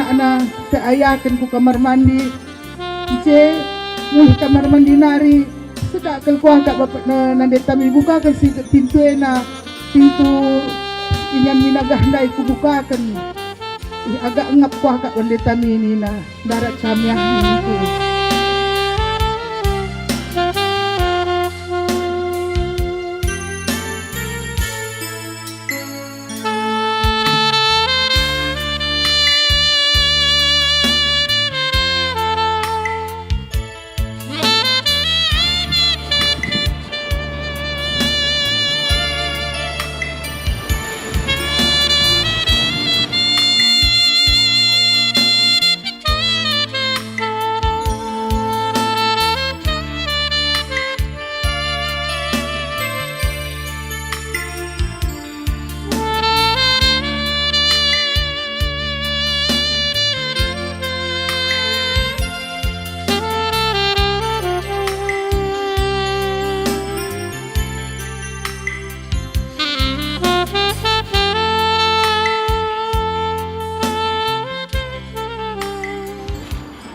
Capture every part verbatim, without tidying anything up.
Ana, seayaken ku kamar mandi. Ence, mulih kamar mandi nari, sedak kal kuakap bapa, ne, nande tami bukaken si pintu ena, pintu ingan minagah ndai kubukaken. Ih, agak engap kuakap nande tami nina, ndarat kami ah ningku.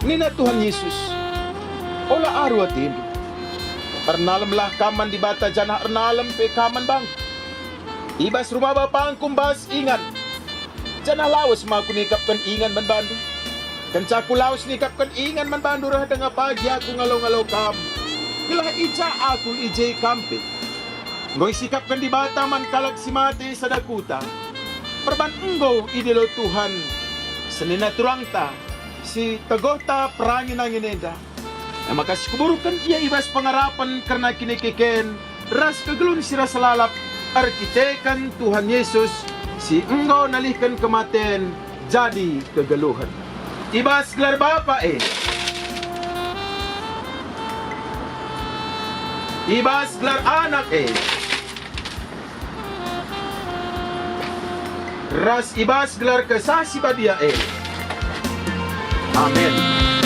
Nina Tuhan Yesus, "Ola aru atendu. Ernalemlah kam man Dibata janah ernalem pe kam man bangKu. I bas rumah BapangKu mbas ingan, janah lawes ma Kunikapken ingan man bandu. Kenca Kulawes nikapken ingan man bandu reh denga pagi Aku ngalo-ngalo kam, gelah i ja Aku i je kam pe." Enggo isikapken Dibata man kalak si mate sada kuta. Perban enggo idilo Tuhan senina turangta, si teguhta perangin-angin enda. E maka sikuburken ia i bas pengarapen kerna kinikekenca ras kegeluhen si rasa lalap erkiteken Tuhan Yesus si enggo nalihken kematen jadi kegeluhen. I bas gelar Bapa e, i bas gelar Anak e, ras i bas gelar Kesah Si Badia e. Amin.